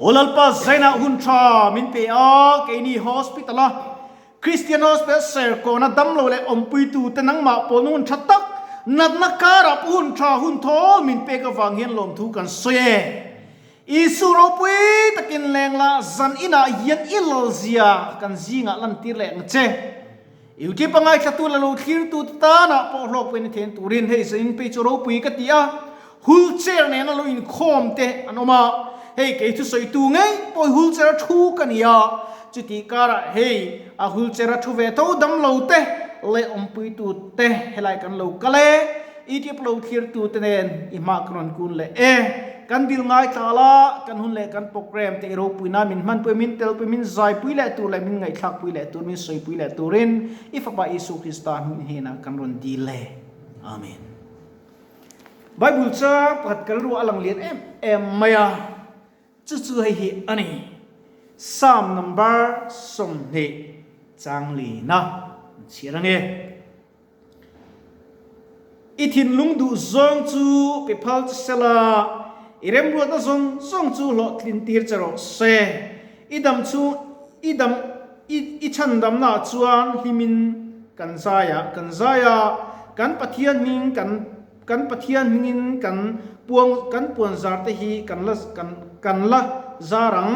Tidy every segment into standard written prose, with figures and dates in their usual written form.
Aw Lalpa zainah hun tha min pe a, keini hospital a Christian Hospital Serkawna damlo leh awmpuitu te nangmah pawlna hun tha tak, natna karah pawh hun tha hun thawl min pek avang hian lawmthu kan sawi e. Isu ropui takin lengla zan inah hian i lalzia kan zingah lantir leh ang che. Youtube a ngaithlatu leh lo thlirtu te tanah pawh hlawkpui na then turin hei zanin phei chu ropui ka ti a, wheelchair nena lo inkhawm te an awm a, hei kei thusawitu ngei pawh hi wheelchair a thu ka ni a, chutih karah hei a wheelchair a thu ve tho damlo te leh awmpuitu te helai kan lo kal e. Youtube lo thlirtu te nen i hma ka rawn kun leh e. Kan dil ngai thla la, kan hun leh kan program te i ropui na min hmanpui, min telpui, min zaipui leh tur leh min ngaihthlakpui leh tur, min sawipui leh turin i Fapa Isu Krista hming hnenah kan rawn dil e. Amen. Bible chang pakhat kal ruah a lang lian em em mai a, chu chu hei hi a ni. Psalm number 20 chang lina an chhiar ange. I thinlung duh zawng chu pe phal che sela, i remruatna zawng zawng chu hlawhtlin tir che rawh se. I dam chhung, i dam, i, i chhandamnaah chuan hlimin kan zai a, kan zai a, kan Pathian hming kan, kan Pathian hmingin kan puang, kan puanzar te hi kan la, kan, kan la zar ang.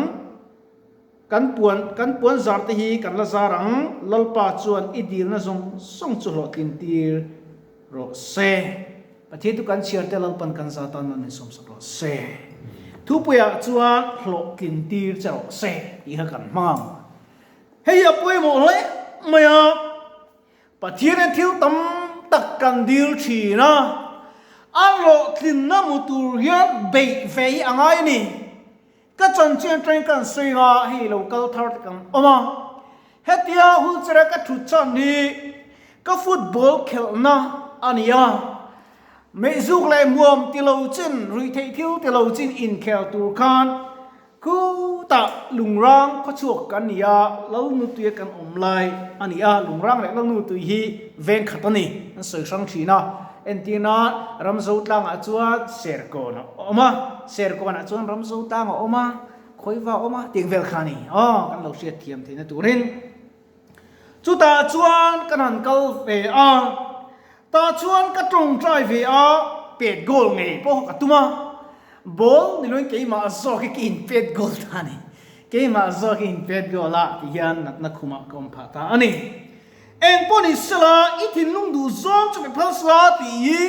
Kan puan, kan puan zar te hi kan la zar ang, Lalpa chuan i dilna zawng zawng chu hlawhtlin tir rawh se. Pathian chu kan chhiar te Lalpan kan za tan man min sawmsak rawh se. Thupuiah chuan hlawhtlin tir che rawh se tih kha kan hmang ang. Hei hi a pawimawh hle mai a, Pathianin thil tam tak kan dil thin a, a hlawhtlinna hmu tur hian beih ve hi a ngai a ni. Ka chanchin atangin ka han sawi nga, hei lo kal thar te kan awm a. Hetia wheelchair a ka thut chan hi ka football khelhna a ni a. Meihzuk leh muam ti lo chin, ruihtheih thil ti lo chin inkhel tur khan khutah lungrang khawchhuak kan ni a, Lalnutuia kan awm lai a ni a. Lungrang leh Lalnutui hi veng khat a ni, an sawi hrang thin a. Entirna, Ramzotlangah chuan Serkawn a awm a, Serkawnah chuan Ramzotlang a awm a, Khawiva a awm a tih vel kha a ni. Aw, kan lo hriat thiam theihna turin. Chutah chuan kan han kal ve a, tah chuan ka tawngtai ve a, pet goal ngei pawh ka tum a, ball ni loin keimah zawk hi ka inpet goal ta a ni. Keimah zawk hi inpet goal a ti hian natna khumah ka awm phah ta a ni. Eng pawh ni sela, i thinlung duh zawng chu pe phal sela tih hi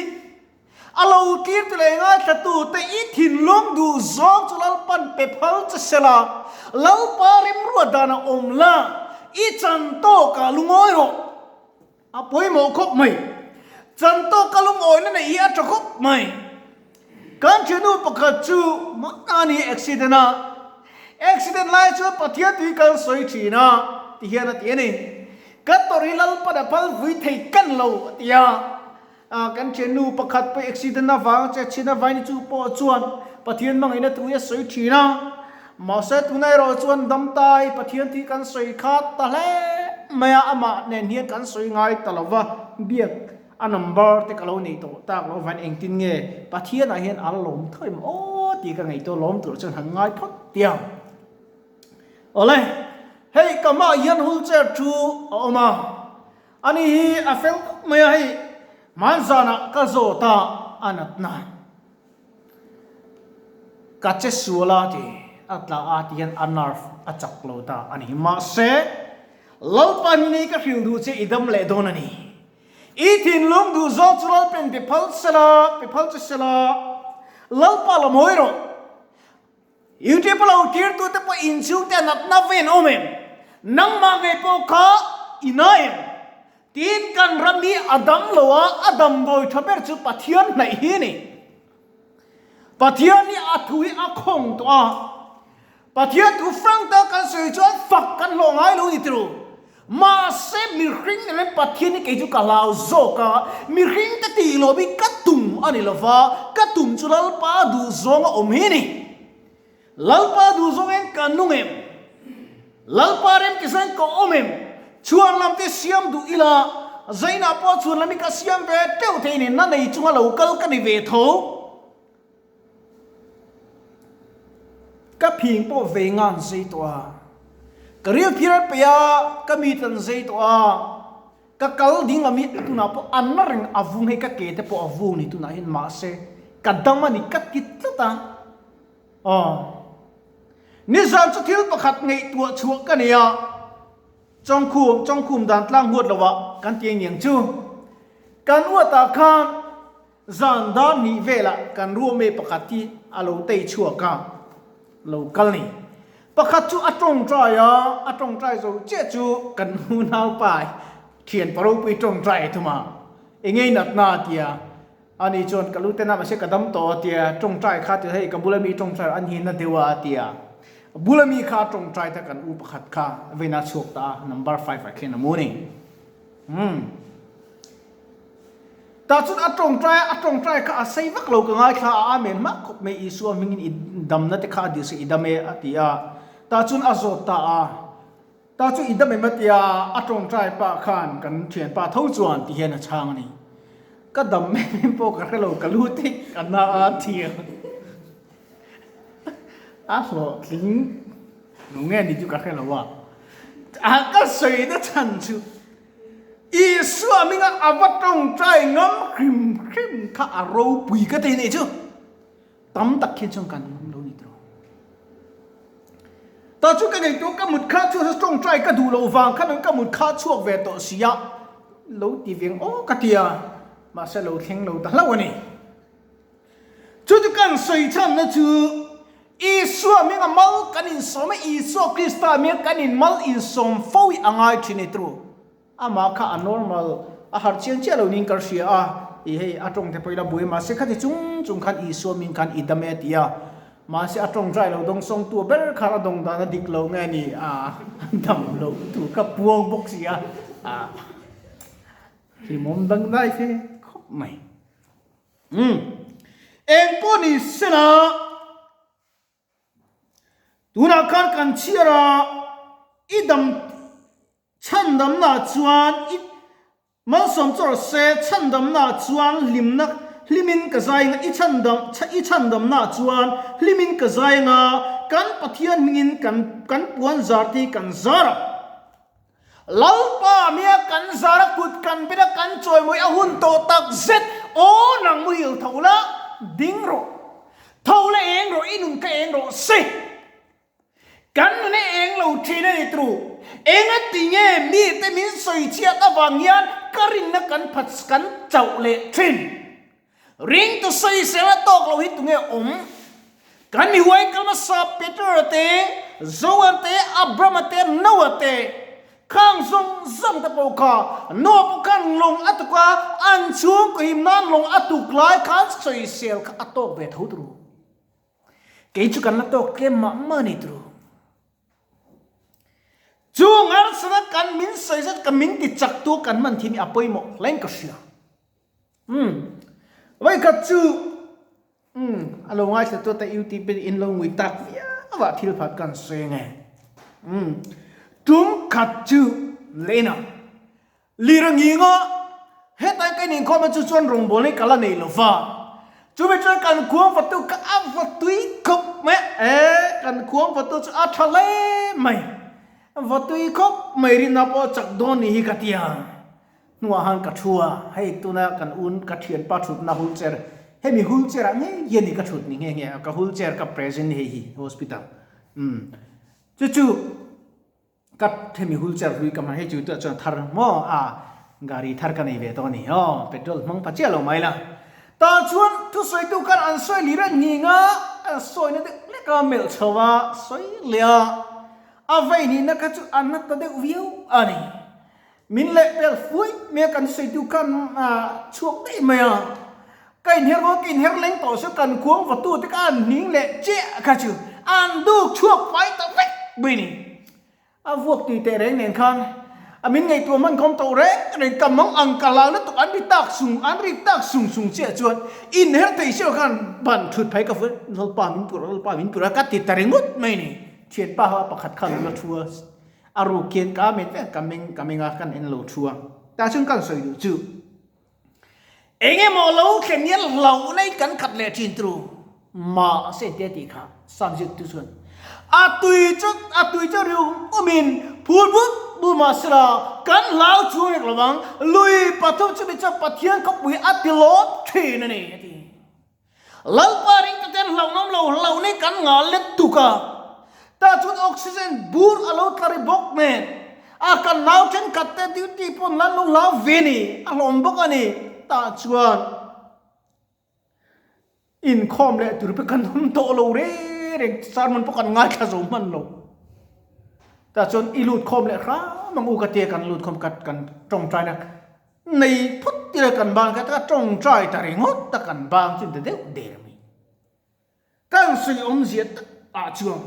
a lo tir tu leh ngaithlatu te i thinlung duh zawng chu Lalpan pe phal che sela, Lalpa rimruat dan a awm la, i chan tawkah lungawi rawh. A pawimawh khawp mai. Chan tawka lungawina neih hi a tha khawp mai. Kan thiannu pakhat chu mahni accident a, accident lai chuan Pathian tui kan sawi thin a ti hian a ti a ni. Ka tawrh hi Lalpan a phal vui thei kan lo a ti a. Kan thiannu pakhat pawh accident avanga che chhin avain chu pawh chuan Pathian hmangaihna tui a sawi thin a. Mahse tuna erawh chuan dam tai Pathian tui kan sawi kha ta hle mai a, amah nen hian kan sawi ngai ta lo va, biak A number te ka lo nei tawh tak loh avangin engtin nge Pathianah hian a la lawm tho em aw tih ka ngaihtuah lawm tur chuan han ngai phawt tiang. Awle, hei ka hmaah hian wheelchair thu a awm a, ani hi a fel khawp mai a, hei hmanzanah ka zawt a, a natna ka che sual a ti a tla a ti hian a nerve a chak lo ta a ni. Mahse, Lalpa ni ka hrilh duh che i dam leh dawn a ni. I thinlung duh zawk chu Lalpen pe phal sela, pe phal che sela, Lalpa la mawi rawh. YouTube a lo tirtu te pawh inchhung te a natna ve an awm em? Nangmah ngei pawh kha i na em? Tin, kan ram hi a dam lo a, a damdawi tha ber chu Pathian hnaih hi a ni. Pathian hi a thu hi a khawng tawh a, Pathian thu frank tak kan sawi chuan fak kan hlawh ngai lo ni tiro. Mahse mihring nen hian Pathian hi kei chu ka hlau zawk a, mihring te tih lawm hi ka tum a ni lova, ka tum chu Lalpa duhzawng a awm hi a ni. Lalpa duhzawng hian ka nung em? Lalpa rem ti chuan ka awm em? Chhuan lam te siam duh ila, zainah pawh chhuan lam hi ka siam ve teuh thei nen na nei chunga lo kal ka ni ve tho. Ka phing pawh vei nga an zei tawh a. Ka ril phir an peih a, ka mit an zei tawh a. Ka kal ding lam hi tunah pawh an la reng a vung hei ka ke te pawh a vung ni tunah hian mahse ka dam a ni ka ti tlat a. Aw. Nizan chu thil pakhat ngaihtuah chhuah ka nei a, Chawngkhum, Chawngkhum dan tlang huat lo ah kan ti eng chu. Kan uatah khan zan dar hnih velah kan ruahmeh pakhat hi a lo tei chhuak a, lo kal ni. Pakhat chu a tawngtai a, a tawngtai zo chiah chu kan unaupa thian pa ropui tawngtai a thum a, eng ei natna a ti a, ani chuan ka lu ten a mahse ka dam tawh a ti a, tawngtai kha ti hei ka bula mi tawngtai an hi na deuh a a ti a, bula mi kha a tawngtai ta kan u pakhat kha veina chhuak ta a, number five ah khian a mu a ni. Umm. Tah chuan a tawngtai a, a tawngtai kha a sei vak lo ka ngaithla a, Amen hmak khawp mai Isua hmingin i damna te kha a dil se i dam e a ti a, tah chuan a zawt ta a, tah chu i dam em a ti a, a tawngtai pah khan kan thianpa tho chuan ti hian a chhang a ni. Ka dam em em pawh ka hre lo, ka lu te ka na a ti a, a hlawhtling lo nge ni chu ka hre lo a, a ka sawi na chhan chu. Isua hminga a va tawngtai ngam hrim hrim kha a ropui ka ti nih chu. Tam tak khian chuan kan ngam lo ni tawh. Ta chu ka ngei ka mut kha chhuak sa tawngtai ka duh loh vang khan an ka mut kha chhuak ve tawh sia lo ti veng aw ka tia mahse lo thleng lo ta hlauh a ni. Chu chu kan sawi chhanna chu Isua hminga mal kan insawm a, Isua Krista hminga kan in mal insawm fo hi a ngai thin e tru. Amah kha a normal, a harh chiang chiah lo niin ka hria a, i hei a tawng te pawh ila buai mahse khati chung chung khan Isua hming khan i dam e a ti a, mahse a tawngtai lo dawng sawngtu ber khan a dawng dan a dik lo nge ni a dam loh tur kha puang bawk si a, a hlimawm dangdai fe khawp mai. Umm. Eng pawh ni sela, tunah khan kan chhiar a, i dam chhandamnaah chuan i malsawm chu rawh se, chhandamnaah chuan hlimna hlimin ka zai anga, i chhandam i chhandamnaah chuan hlimin ka zai anga, kan Pathian hmingin kan kan puan zar te hi kan zar ang. Lalpa mia kan zar a kut kan bet a kan chawimawi a hun tawh tak zet aw nang muhil tho la ding rawh tho la eng rawh i nun ka eng rawh se kan nun e eng lo thin a ni tru eng a ti nge mi te min sawi chhiat avang hian ka rinna kan phat kan chauh leh thin ring tu sawi sel a tawk lo hi tunge awm Kan mi huai kal hmasa Peter te, Joan te, Abraham te, Noah te, khang zawng zawng te pawh kha Noah pawh khan lawng a tuk a, an chhungkaw him nan lawng a tuk lai khan sawisel kha a tawk ve tho turu. Kei chu kan la tawk tlem mah mah ni turu. Chu ngarsana kan min sawi zet ka min ti chak tu kan hman thin hi a pawimawh hle in ka hria. Umm. Vawikhat chu umm a lo ngaithla tu te YouTube in in lo ngui tak viau a thil phat kan sawi nge. Umm. Tum khat chu lena lir a nging a, hetlai ka inkhawm a chu chuan rawngbâwl hi ka la nei lo va. Chumi chuan kan khuang vatu ka a va tui khawp mai a, e kan khuang vatu chu a tha hle mai. Va tui khawp mai rinna pawh a chak dawn ni hi ka ti a. Hnuah han ka thu a, hei tuna kan un ka thianpa thutna wheelchair, hemi wheelchair ah ngei hian i ka thut ni nghe nghe a, ka wheelchair ka present hei hi hospital umm chu chu ka hemi wheelchair hlui ka hman hei chu tah chuan thar maw a gari thar ka nei ve tawh a ni aw petrol hmang pha chiah lo mai la tah chuan thusawitu khan an sawi lir a nghing a an sawina deuh hlek a melh chho a sawi leh a a vei nihna kha chu a na ta deuh viau a ni. Min leh pel fuih mai a kan sawitu khan chhuak daih mai a, ka inher rual ka inher leng tawh chu kan kuang vatu te kha an hning leh chiah kha chu an duk chhuak fai ta vek mai ni. A vuak tui teh reng nen khan a min ngaihtuah hman khawm tawh reng reng ka mang ang ka lau lutuk an ri tak sung an ri tak sung sung chiah chuan inher thei seuh khan ban thut phei ka fuh Lalpa min purh a Lalpa min purh a ka ti ta ringawt mai ni. Thianpa ho a pakhat khan an la thu a. A ruk hian ka amen vek ka meng ka meng a kan en lo thu a tah chuan kan sawi duh chu eng emaw lo thlen hian hlauh nei kan khat leh thin tru mahse tia tih kha sam zirtu chuan. A tui chu a tui chu riu umin phul but but mah sela kan hlau chuang rek lovang, lui pathum chumi chuan Pathian khawpui a ti lawm thin a ni, a ti. Lalpa ringtute an hlauhnawm lo hlauh ni kan nghal let tuk a, tah chuan oxygen bur a lo tla ri bawk nen a kan nau thenkhat te duty pawn lan lo hlau ve ni a hlawm bawk a ni, tah chuan inkhawm leh tur pawh kan awm tawh lo reng reng, sermon pawh kan ngaithla zo hman lo, tah chuan i lut khawm leh hram ang u ka tia kan lut khawm kan tawngtaina. Nei phawt ila kan bang kha ka tawngtai ta ringawt a kan bang chu ta deuh der mai. Kan sawi awmzia tak ah chuan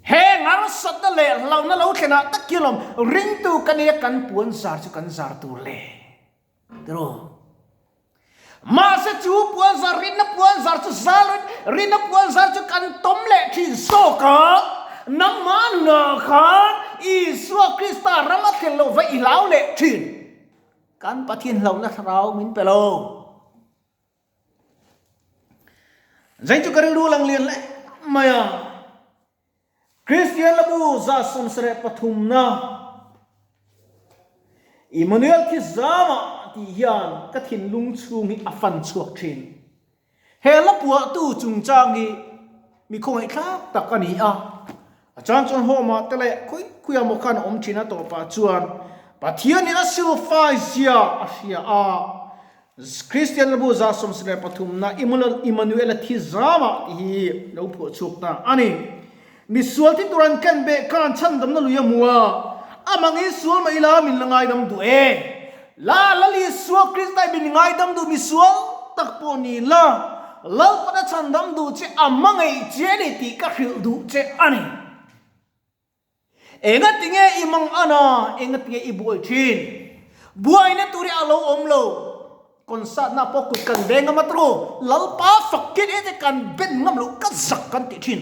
he ngarsatna leh hlauhna lo thlenah tak hian lawm ringtu ka nia kan puan zar chu kan zar tur le tiraw. Mahse chu puan zar rinna puan zar chu zar rinna puan zar chu kan tawm leh thin zawk a, nangmah nunah khan Isua Krista ram a thlen loh va i hlau leh thin. Kan Pathian hlauhna thlarau min pe lo. Zei chu ka rilru lang lian hle mai a. Kristian Labu 133na Immanuel thi zama tih hian ka thinlung chhung hi a fan chhuak thin. He hla puahtu chungchang hi mi khawngaihthlak tak a ni a. A chang chuan home ah te leh khawi khawi ah maw khan a awm thin a tawpah chuan Pathianin a silfai zia a hria a. Kristian Labu 133na Immanuel-a thi zama tih hi lo phuah chhuak ta a ni. Misual thi tur an ken beh khan chhandamna lui a hmu a, amah ngei sual mah ila min la ngaidam duh e. La Lal Isua Krista i min ngaidam duh misual tak pawh ni la, Lalpana chhandam duh che a hmangaih che a ni tih ka hrilh duh che a ni. Engatinge i mang an a, engatinge i buai thin? Buaina tur hi a lo awm lo. Concert na pawh kut kan veng ngam a tawh, Lalpa fak kian e te kan ben ngam loh ka zak kan tih thin.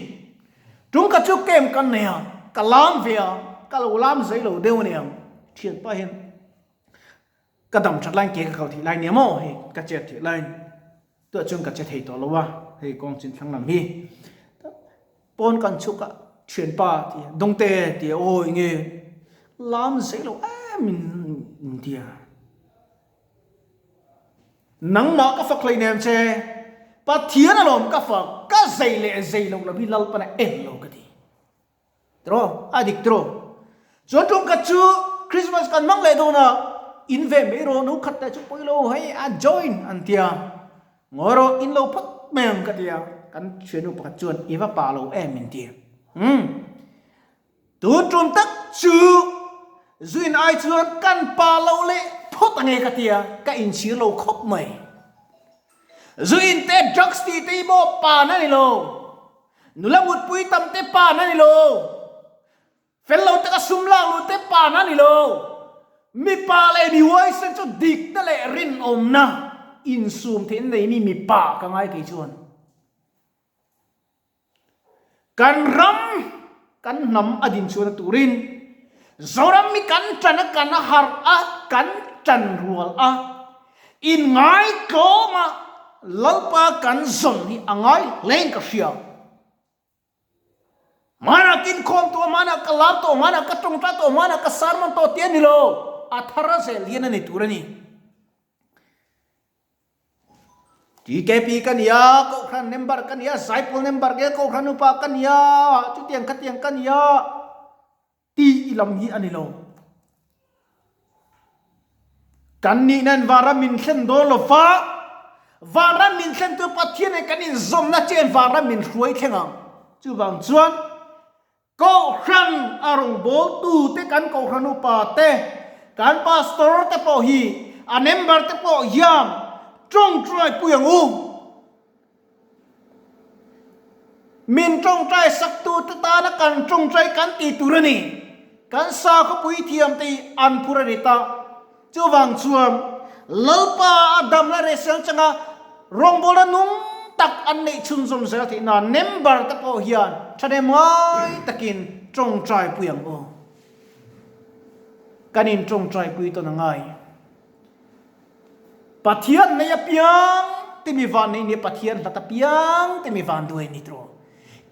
Tum ka chu camp kan nei a, ka lam ve a, ka lo lam zai lo deuh a niang. Thianpa hian ka dam that laiin ke ka kal theih lai nia maw hei ka chet theih laiin tuah chuan ka che thei tawh lo a hei kawng chin thlang lam hi pawn kan chhuk a thianpa ti a dawngte ti a awi nge lam zei lo em in in ti a nangmah ka fak hleinem che Pathian alawm ka fak ka zei leh zei loh lam hi Lalpana en lo ka ti. Tiraw? A dik tiraw? Chuan tum khat chu Christmas kan hmang leh dawn a, in ve mai rawh, no khat te chu pawi lo hei a join an ti a, ngawi rawh in lo phawt mai ang ka ti a, kan thiannu pakhat chuan i va pa lo em min ti. Umm. Tun tum tak chu zuin ai chuan kan pa lo leh phawt ange ka ti a, ka inchhir lo khawp mai. Zuin te drugs tih te hi maw pa na ni lo. Nula mutpui tam te pa na ni lo. Fel lo taka sum lak luh te pa na ni lo. Mipa leh mi huaisen chu dikna leh rinawmna insum theihna nei mi mipa ka ngai kei chuan. Kan ram, kan hnam a din chhuahna turin Zoram mi kan tan a, kan harh a, kan tan rual a, inngai tlawm a, Lalpa kan zawn hi a ngai hlein ka hria. Hmanah ka inkhawm tawh, hmanah ka lam tawh, hmanah ka tawngtai tawh, hmanah ka sermon tawh tih a ni lo. A thar a zel hian a ni tur a ni. TKP ka ni a, Kohhran member ka ni a, Zaipawl member ka ni a, Kohhran upa ka ni a, chutiang khatiang ka ni a tih i lam hi a ni lo. Kan nihna in vanram min thlen dawn lo va, vanram min thlen tur Pathian nen kan inzawmna chian vanram min hruai thleng ang. Chuvang chuan Kohhran a rawngbawltu te kan Kohhran upa te, kan Pastor te pawh hi a member te pawh hian tawngtai pui ang u. Min tawngtai sak tu te tana kan tawngtai kan ti tur a ni. Kan sakhawpui thiam te hi an phur a ni ta. Chuvang chuan Lalpa a damna resel changa rawngbawlna nung tak an neih chhunzawm zel theih nan member te pawh hian thahnem ngai takin tawngtai pui ang aw. Kan in tawngtai pui tawn a ngai. Pathian nei apiang te mi van nei nia Pathian hlat apiang te mi van duai ni tawh.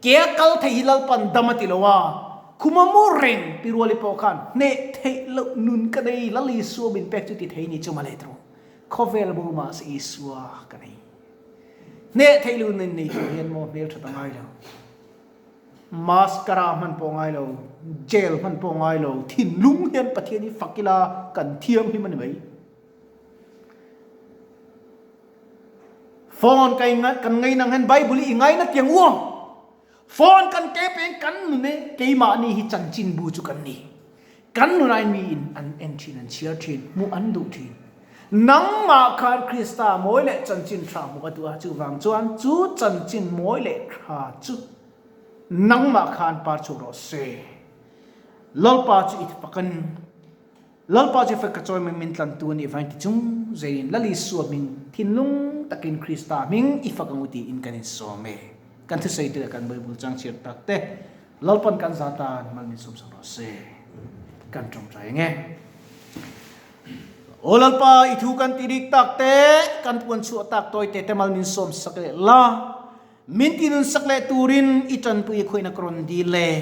Kea kal thei hi Lalpan dam a ti lo a, khuma mu reng pi Ruali pawh khan hneh theih loh nun ka nei, Lal Isua min pek chu ti thei ni chu male tawh. Khawvel bo mahse Isua ka nei. Hneh theih loh nun nei tur hian maw hmel that a ngai lo. Mascara hman pawh ngai lo, gel hman pawh ngai lo, thinlung hian Pathian hi fak ila kan thianghlim a ni mai. Phone ka inga kan ngai nang hian Bible i ngai na tiang uang. Phone kan ke peng kan nun e keimahni hi chanchin bu chu kan ni. Kan nun ai mi in an en thin an chhiar thin hmuh an duh thin. Nangmah khan Krista mawi leh chanchin tha hmuh a duh a chuvang chuan chu chanchin mawi leh tha chu nangmah khan par chhuak rawh se. Lalpa chu i fakin Lalpa chu fek ka chawi mai min tlantu a nih vangin ti chung zeiin Lal Isua hming thinlung takin Krista hming i fak ang u tiin kan insawm e. Kan thusawi te leh kan Bible chang chhiar tak te Lalpan kan za tan mal min sawmsak rawh se. Kan tawngtai ang e. Aw Lalpa i thu kan ti rik tak te kan puan chhuah tak tawi te te mal min sawmsak leh la. Min tinunsak leh turin i tanpui i khawihna ka rawn dil e.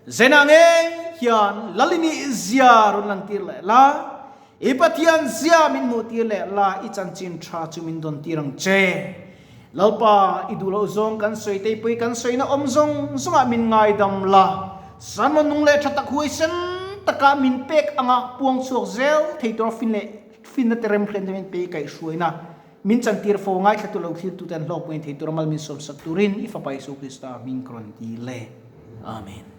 Zena ngei hian Lalini zia rawn lantir leh la, i Pathian zia min hmuhtir leh la, i chanchin tha chu min dawn tir ang che. Lalpa, i duh loh zawng kan sawi teipui kan sawina awm zawng zawngah min ngaidam la, Sanma nung leh tha tak huaisen taka min pek anga puang chhuak zel thei tura fin leh finna te remhlen te min pe i kaihhruaina Min chantir fo ngaithlatu lo thlirtute an hlawkpui thei tura mal min sawmsak turin i Fapa Isu Krista hming ka rawn dil e. Amen.